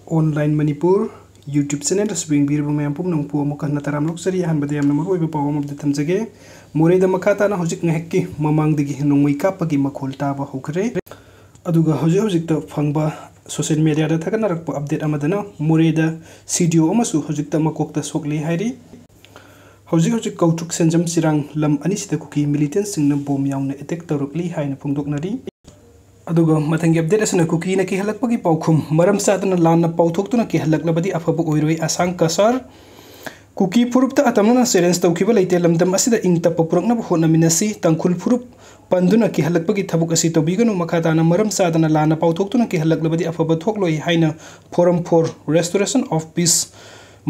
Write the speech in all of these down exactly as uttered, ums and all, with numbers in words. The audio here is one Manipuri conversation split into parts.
Online Manipur YouTube channel ꯑꯁꯤꯕꯨ ꯌꯦꯡꯕꯤꯔꯤꯕ ꯃꯌꯥꯝ ꯄꯨꯝꯅꯃꯛꯄꯨ ꯑꯃꯨꯛꯀ ꯍꯟꯅ ꯇꯔꯥꯝꯅ ꯑꯣꯛꯆꯔꯤ꯫ ꯑꯍꯥꯟꯕꯗ ꯌꯥꯝꯅ ꯃꯔꯨꯑꯣꯏꯕ ꯄꯥꯎ ꯑꯃꯗꯤ ꯊꯝꯖꯒꯦ꯫ ꯃꯣꯔꯦꯗ ꯃꯈꯥ ꯇꯥꯅ ꯍꯧꯖꯤꯛ ꯉꯥꯏꯍꯥꯛꯀꯤ ꯃꯃꯥꯡꯗꯒꯤ ꯅꯣꯡꯃꯩ ꯀꯥꯞꯄꯒꯤ ꯃꯈꯣꯜ ꯇꯥꯕ ꯍꯧꯈ꯭ꯔꯦ꯫ ꯑꯗꯨꯒ ꯍꯧꯖꯤꯛ ꯍꯧꯖꯤꯛꯇ ꯐꯪꯕ social mediaꯗ ꯊꯥꯒꯠꯅꯔꯛꯄ update ꯑꯃꯗꯅ ꯃꯣꯔꯦꯗ CDO ꯑꯃꯁꯨ ꯍꯧꯖꯤꯛꯇ ꯃꯀꯣꯛꯇ ꯁꯣꯛꯂꯤ ꯍꯥꯏꯔꯤ꯫ ꯍꯧꯖꯤꯛ ꯍꯧꯖꯤꯛ ꯀꯧꯇ꯭ꯔꯨꯛ ꯁꯦꯟꯖꯝ ꯆꯤꯔꯥꯡ ꯂꯝ ꯑꯅꯤꯁꯤꯗ ꯀꯨꯀꯤ militantꯁꯤꯡꯅ bomb ꯌꯥꯎꯅ attack ꯇꯧꯔꯛꯂꯤ ꯍꯥꯏꯅ ꯐꯣꯡꯗꯣꯛꯅꯔꯤ꯫ ꯑꯗꯨꯒ ꯃꯊꯪꯒꯤ update ꯑꯁꯤꯅ ꯀꯨꯀꯤꯅ ꯀꯤꯍꯜꯂꯛꯄꯒꯤ ꯄꯥꯎꯈꯨꯝ꯫ ꯃꯔꯝ ꯆꯥꯗꯅ ꯂꯥꯟꯅ ꯄꯥꯎꯊꯣꯛꯇꯨꯅ ꯀꯤꯍꯜꯂꯛꯂꯕꯗꯤ ꯑꯐꯕ ꯑꯣꯏꯔꯣꯏ, ꯑꯁꯥꯡ ꯀꯁꯥꯔ꯫ ꯀꯨꯀꯤ ꯐꯨꯔꯨꯞꯇ ꯑꯇꯝꯅꯅ challenge ꯇꯧꯈꯤꯕ ꯂꯩꯇꯦ꯫ ꯂꯝꯗꯝ ꯑꯁꯤꯗ ꯏꯪ ꯇꯞꯄ ꯄꯨꯔꯛꯅꯕ ꯍꯣꯠꯅꯃꯤꯟꯅꯁꯤ꯫ ꯇꯥꯡꯈꯨꯜ ꯐꯨꯔꯨꯞ ꯄꯟꯗꯨꯅ ꯀꯤꯍꯜꯂꯛꯄꯒꯤ ꯊꯕꯛ ꯑꯁꯤ ꯇꯧꯕꯤꯒꯅꯨ꯫ ꯃꯈꯥ ꯇꯥꯅ ꯃꯔꯝ ꯆꯥꯗꯅ ꯂꯥꯟꯅ ꯄꯥꯎꯊꯣꯛꯇꯨꯅ ꯀꯤꯍꯜꯂꯛꯂꯕꯗꯤ ꯑꯐꯕ ꯊꯣꯛꯂꯣꯏ ꯍꯥꯏꯅ Forum for Restoration of Peace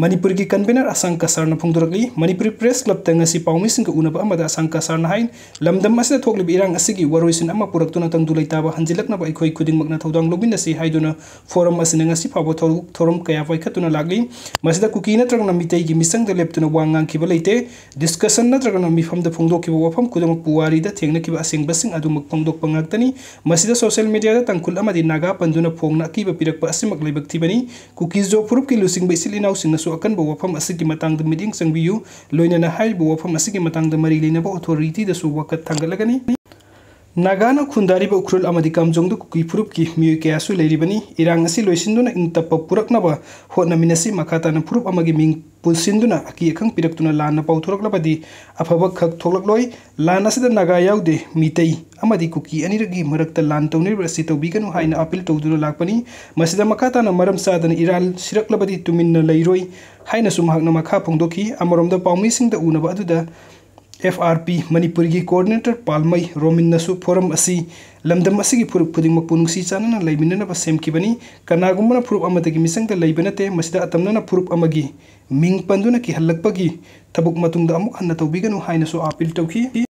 ꯃꯅꯤꯄꯨꯔꯒꯤ convener ꯑꯁꯥꯡ ꯀꯁꯥꯔꯅ ꯐꯣꯡꯗꯣꯔꯛꯂꯤ꯫ ꯃꯅꯤꯄꯨꯔꯤ Press Clubꯇ ꯉꯁꯤ ꯄꯥꯎꯃꯤꯁꯤꯡꯒ ꯎꯅꯕ ꯑꯃꯗ ꯑꯁꯥꯡ ꯀꯁꯥꯔꯅ ꯍꯥꯏ, ꯂꯝꯗꯝ ꯑꯁꯤꯗ ꯊꯣꯛꯂꯤꯕ ꯏꯔꯥꯡ ꯑꯁꯤꯒꯤ ꯋꯥꯔꯣꯏꯁꯤꯟ ꯑꯃ ꯄꯨꯔꯛꯇꯨꯅ ꯇꯪꯗꯨ ꯂꯩꯇꯥꯕ ꯍꯟꯖꯤꯜꯂꯛꯅꯕ ꯑꯩꯈꯣꯏ ꯈꯨꯗꯤꯡꯃꯛꯅ ꯊꯧꯗꯥꯡ ꯂꯧꯃꯤꯟꯅꯁꯤ ꯍꯥꯏꯗꯨꯅ Forum ꯑꯁꯤꯅ ꯉꯁꯤ ꯐꯥꯎꯕ ꯊꯧ-, ꯊꯧꯔꯝ ꯀꯌꯥ ꯄꯥꯏꯈꯠꯇꯨꯅ ꯂꯥꯛꯂꯤ꯫ ꯃꯁꯤꯗ ꯀꯨꯀꯤ ꯅꯠꯇ꯭ꯔꯒꯅ ꯃꯤꯇꯩꯒꯤ ꯃꯤꯆꯪꯗ ꯂꯦꯞꯇꯨꯅ ꯋꯥ ꯉꯥꯡꯈꯤꯕ ꯂꯩꯇꯦ꯫ Discussion ꯅꯠꯇ꯭ꯔꯒꯅ ꯃꯤꯐꯝꯗ ꯐꯣꯡꯗꯣꯛꯈꯤꯕ ꯋꯥꯐꯝ ꯈꯨꯗꯤꯡꯃꯛ ꯄꯨꯋꯥꯔꯤꯗ ꯊꯦꯡꯅꯈꯤꯕ ꯑꯁꯦꯡꯕꯁꯤꯡ ꯑꯗꯨꯃꯛ ꯐꯣꯡꯗꯣꯛꯄ ꯉꯥꯛꯇꯅꯤ꯫ ꯃꯁꯤꯗ social mediaꯗ ꯇꯥꯡꯈꯨꯜ ꯑꯃꯗꯤ ꯅꯥꯒꯥ ꯄꯟꯗꯨꯅ ꯐꯣꯡꯅ ꯑꯀꯤꯕ ꯄꯤꯔꯛꯄ ꯑꯁꯤꯃꯛ ꯂꯥꯏꯕꯛ ꯊꯤꯕꯅꯤ꯫ ꯀꯨꯀꯤꯖꯣ ꯐꯨꯔꯨꯞꯀꯤ ꯂꯨꯆꯤꯡꯕ ꯏꯆꯤꯜ ꯏꯅꯥꯎꯁꯤꯡꯅꯁꯨ ꯑꯀꯟꯕ ꯋꯥꯐꯝ ꯑꯁꯤꯒꯤ ꯃꯇꯥꯡꯗ ꯃꯤꯠꯌꯦꯡ ꯆꯪꯕꯤꯌꯨ꯫ ꯂꯣꯏꯅꯅ ꯍꯥꯏꯔꯤꯕ ꯋꯥꯐꯝ ꯑꯁꯤꯒꯤ ꯃꯇꯥꯡꯗ ꯃꯔꯤ ꯂꯩꯅꯕ authorityꯗꯁꯨ ꯋꯥꯀꯠ ꯊꯥꯡꯒꯠꯂꯒꯅꯤ꯫ ꯅꯥꯒꯥꯅ ꯈꯨꯟꯗꯥꯔꯤꯕ ꯎꯈ꯭ꯔꯨꯜ ꯑꯃꯗꯤ ꯀꯥꯝꯖꯣꯡꯗ ꯀꯨꯀꯤ ꯐꯨꯔꯨꯞꯀꯤ ꯃꯤꯑꯣꯏ ꯀꯌꯥꯁꯨ ꯂꯩꯔꯤꯕꯅꯤ꯫ ꯏꯔꯥꯡ ꯑꯁꯤ ꯂꯣꯏꯁꯤꯟꯗꯨꯅ ꯏꯪ ꯇꯞꯄ ꯄꯨꯔꯛꯅꯕ ꯍꯣꯠꯅꯃꯤꯟꯅꯁꯤ꯫ ꯃꯈꯥ ꯇꯥꯅ ꯐꯨꯔꯨꯞ ꯑꯃꯒꯤ ꯃꯤꯡ ꯄꯨꯟꯁꯤꯟꯗꯨꯅ ꯑꯀꯤ ꯑꯈꯪ ꯄꯤꯔꯛꯇꯨꯅ ꯂꯥꯟꯅ ꯄꯥꯎꯊꯣꯔꯛꯂꯕꯗꯤ ꯑꯐꯕ ꯈꯛ ꯊꯣꯛꯂꯛꯂꯣꯏ꯫ ꯂꯥꯟ ꯑꯁꯤꯗ ꯅꯥꯒꯥ ꯌꯥꯎꯗꯦ, ꯃꯤꯇꯩ ꯑꯃꯗꯤ ꯀꯨꯀꯤ ꯑꯅꯤꯒꯤ ꯃꯔꯛꯇ ꯂꯥꯟ ꯇꯧꯅꯔꯤꯕ ꯑꯁꯤ ꯇꯧꯕꯤꯒꯅꯨ ꯍꯥꯏꯅ appeal ꯇꯧꯗꯨꯅ ꯂꯥꯛꯄꯅꯤ꯫ ꯃꯁꯤꯗ ꯃꯈꯥ ꯇꯥꯅ ꯃꯔꯝ ꯆꯥꯗꯅ ꯏꯔꯥꯜ ꯁꯤꯔꯛꯂꯕꯗꯤ ꯇꯨꯃꯤꯟꯅ ꯂꯩꯔꯣꯏ ꯍꯥꯏꯅꯁꯨ ꯃꯍꯥꯛꯅ ꯃꯈꯥ ꯐꯣꯡꯗꯣꯛꯈꯤ꯫ ꯑꯃꯔꯣꯝꯗ ꯄꯥꯎꯃꯤꯁꯤꯡꯗ ꯎꯅꯕ ꯑꯗꯨꯗ FRP ꯃꯅꯤꯄꯨꯔꯒꯤ coordinator ꯄꯥꯜꯃꯩ ꯔꯣꯃꯤꯟꯅꯁꯨ Forum ꯑꯁꯤ ꯂꯝꯗꯝ ꯑꯁꯤꯒꯤ ꯐꯨꯔꯨꯞ ꯈꯨꯗꯤꯡꯃꯛꯄꯨ ꯅꯨꯡꯁꯤ ꯆꯥꯟꯅꯅ ꯂꯩꯃꯤꯟꯅꯅꯕ ꯁꯦꯝꯈꯤꯕꯅꯤ꯫ ꯀꯅꯥꯒꯨꯝꯕꯅ ꯐꯨꯔꯨꯞ ꯑꯃꯠꯇꯒꯤ ꯃꯤꯆꯪꯗ ꯂꯩꯕ ꯅꯠꯇꯦ꯫ ꯃꯁꯤꯗ ꯑꯇꯝꯅꯅ ꯐꯨꯔꯨꯞ ꯑꯃꯒꯤ ꯃꯤꯡ ꯄꯟꯗꯨꯅ ꯀꯤꯍꯜꯂꯛꯄꯒꯤ ꯊꯕꯛ ꯃꯇꯨꯡꯗ ꯑꯃꯨꯛ ꯍꯟꯅ ꯇꯧꯕꯤꯒꯅꯨ ꯍꯥꯏꯅꯁꯨ appeal ꯇꯧꯈꯤ꯫